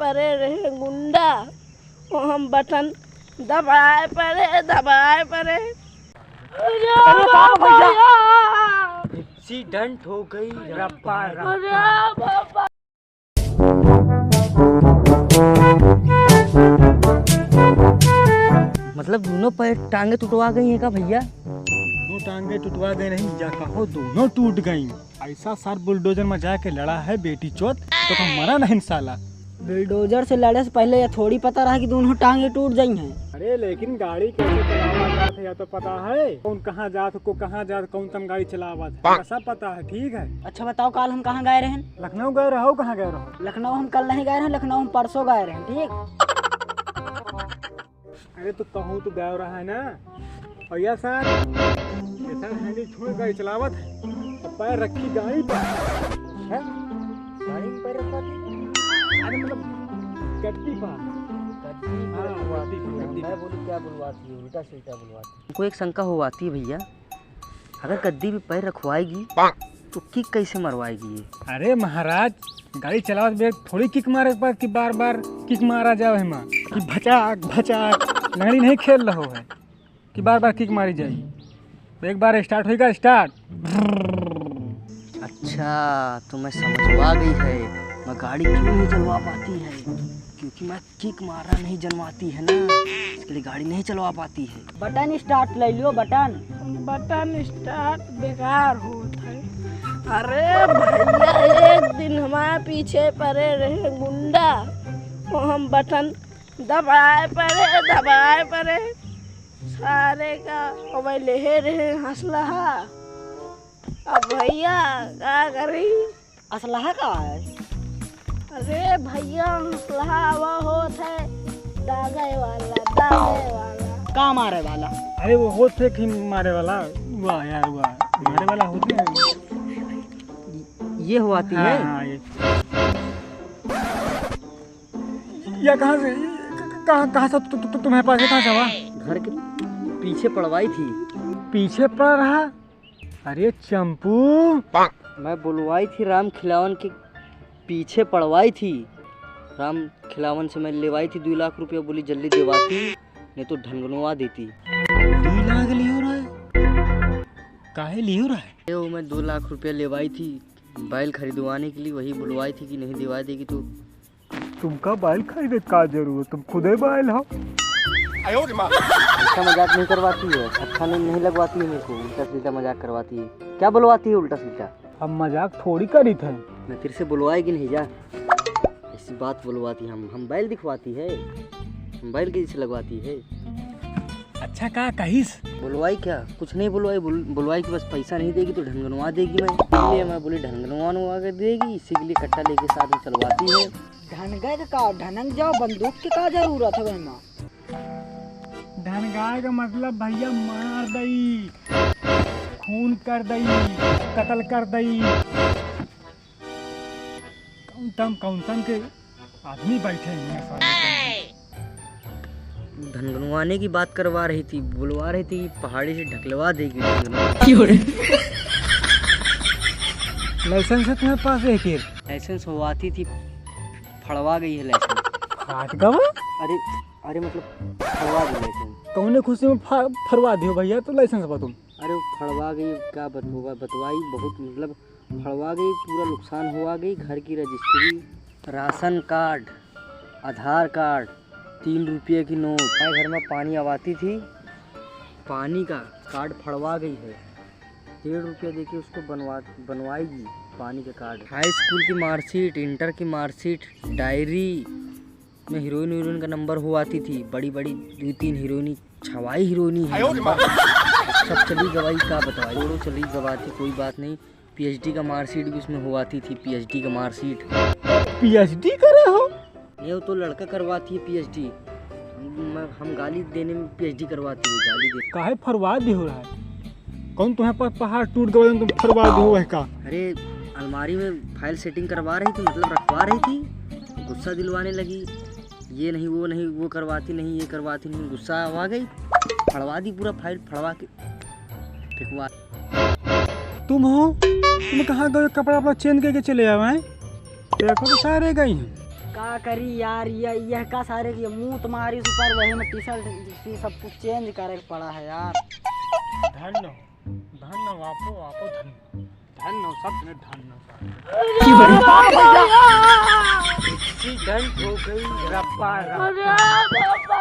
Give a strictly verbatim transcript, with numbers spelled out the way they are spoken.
परे रहे गुंडा, वो हम बटन दबाए परे, दबाए परे। अरे अरे का भैया? भैया! एक्सीडेंट हो गई। रप्पा, रप्पा। अरे बाबा! मतलब दोनों पैर, टांगे टुटवा गई हैं का भैया? दोनों टांगे टुटवा गई नहीं, या कहो दोनों टूट गई। ऐसा सार बुलडोजर में जाके लड़ा है बेटी चोत, तो, तो मरा नहीं साला। बुलडोजर से लड़े से पहले यह थोड़ी पता रहा कि दोनों टांगे टूट जाई हैं। अरे लेकिन गाड़ी कैसे चलावा जात है, या तो पता है? कौन कहाँ जात को, कहाँ जात, कौन तम गाड़ी चलावत है, सब पता है, ठीक है? अच्छा बताओ, काल हम कहाँ गए रहन? लखनऊ गए रहो, कहाँ गए रहो? लखनऊ हम कल नहीं गए रहन, लखनऊ हम परसों गए रहन, ठीक? अरे तो कहूँ तो गए रहा है ना। और या सर, ये सर हैंडल छोड़ गाड़ी चलावत है, तो पैर रखी गाड़ी पर। हैं? गाड़ी पर पैर रखा थी? अरे मतलब गद्दी पर। गद्दी पर हाँ, बुलवाती गद्दी पर, है। गद्दी मैं पर। बोली क्या बुलवाती है, उल्टा सीधा बुलवाती है। हमको एक शंका हो आती है भैया, अगर गद्दी पे पैर रखवाएगी, तो किक कैसे मरवाएगी ये? अरे महाराज, गाड़ी चलावत बेर थोड़ी किक मारे के बाद कि बार बार किक मारा जावे है माँ, कि भचाक भचाक, लंगड़ी नहीं खेल रहो है कि बार बार किक मारी जाए। तो एक बार स्टार्ट होएगा, स्टार्ट। अच्छा, तो मैं समझवा गई है, मैं गाड़ी क्यों नहीं चलवा पाती है, क्योंकि मैं किक मारा नहीं जनवाती है ना, इसके लिए गाड़ी नहीं चलवा पाती है। बटन स्टार्ट ले लियो, बटन। बटन स्टार्ट बेकार होत है। अरे भैया, एक दिन हमारे पीछे परे रहे गुंडा, वो हम बटन दबाए परे, दबाए परे। सारे का अबे लेहे रहे हंसलहा। अब भैया का करी? असलहा का है? अरे भैया, असलहा वो होत है दागे वाला, दागे वाला। का मारे वाला? अरे वो होत है कि मारे वाला। वाह यार वाह, मारे वाला होत है। ये हुआती हाँ, है? हाँ, ये। या कहाँ से, क-, क-, कहाँ, कहाँ से तु-, तु-, तु-, तुम्हें पास है, कहाँ से हुआ? घर के पीछे पड़वाई थी। पीछे पड़ रहा? अरे चंपू। मैं बुलवाई थी राम खिलावन के पीछे पड़वाई थी। राम खिलावन से मैं लेवाई थी दो लाख रुपया, बोली जल्दी देवाती, नहीं तो ढनगनवा देती। दो लाख लियो रहा है? काहे लियो रहा है? ये वो मैं दो लाख रुपया लेवाई थी बैल खरीदवाने के लिए, वही बुलवाई थी कि नहीं देवा देगी तो। तुमका बैल खरीदे का जरूरत, तुम खुदे बैल हो। अच्छा मजाक नहीं करवाती है, अच्छा नहीं, नहीं लगवाती है मेरे को, उल्टा सीधा मजाक करवाती है। क्या बुलवाती है उल्टा सीधा? हम मजाक थोड़ी करी थे। मैं तेरे से बुलवाएगी नहीं जा, ऐसी बात बुलवाती हम, हम बैल दिखवाती है, हम बैल के जैसे लगवाती है। अच्छा का कहिस? बुलवाई क्या? कुछ नहीं बुलवाई, बुल-, बुलवाई कि बस पैसा नहीं देगी तो ढनगनवा देगी। मैं इसलिए मैं बोली ढनगनवा के देगी, इसी के लिए कट्टा लेके साथ में चलवाती है। ढनगे के का, ढनंग जाओ, बंदूक के का जरूरत है एमा? ढनगाए का मतलब भैया मार दई, खून कर दई, कत्ल कर दई। कौन तम, कौन तम के आदमी बैठे हैं सारे। ढनगनवाने की बात करवा रही थी, बुलवा रही थी, पहाड़ी से ढकलवा देगी ढनगनवा। क्यों रे? लाइसेंस है तुम्हारे पास एक एक? लाइसेंस होवाती थी, फड़वा गई है लाइसेंस। फाट गवा? अरे, अरे मतलब फड़वा दी लाइसेंस। कौने खुशी में फा-, फड़वा दियो भैया तो लाइसेंस बा तुम? अरे वो फड़वा गई, क्या बतवा-, बतवाई बहुत मतलब फड़वा गई, पूरा नुकसान हुआ गई, घर की रजिस्ट्री, राशन कार्ड, आधार कार्ड, तीन रुपये की नोट। हमारे घर में पानी आवाती थी, पानी का कार्ड फड़वा गई है, डेढ़ रुपया देके उसको बनवा, बनवाएगी पानी का कार्ड। हाई स्कूल की मार्कशीट, इंटर की मार्कशीट, डायरी, में हीरोइन वीरोइन का नंबर हो आती थी, बड़ी बड़ी दो तीन हीरोइनी, छवाई हीरोइनी है। आयो रे माँ। सब चली गवाई, का बताई, छोड़ो, चली गवाती, कोई बात नहीं। पीएचडी का मार्कशीट भी उसमें हो आती थी, पीएचडी का मार्कशीट। पीएचडी करे हो? ये तो लड़का करवाती है पीएचडी, हम, हम गाली देने में पीएचडी करवाती है, गाली दे। काहे फरवा दी हो रहा है? कौन तुम्हें पर पहाड़ टूट गवा, तुम फरवा दी हो वह का? अरे, अलमारी में फाइल सेटिंग करवा रही थी, मतलब रखवा रही थी, गुस्सा दिलवाने लगी, ये नहीं, वो नहीं, वो करवाती नहीं, ये करवाती नहीं, गुस्सा आ गई, फड़वा दी पूरा फाइल, फड़वा के फेंकवा। तुम हो? तुम कहाँ गए? कपड़ा वपड़ा चेंज करके चले आवे हैं। देखो तो सारे गई हैं। का करी यार, ये, ये का सारे के मुंह तुम्हारी ऊपर, वही में टी शर्ट, टी सब कुछ चेंज करे के पड़ा है यार। धन्य हो, धन्य हो, आपो, आपो धन्य। धन्य हो, सब जने धन्य हो सारे। Accident हो गई, रप्पा, रप्पा।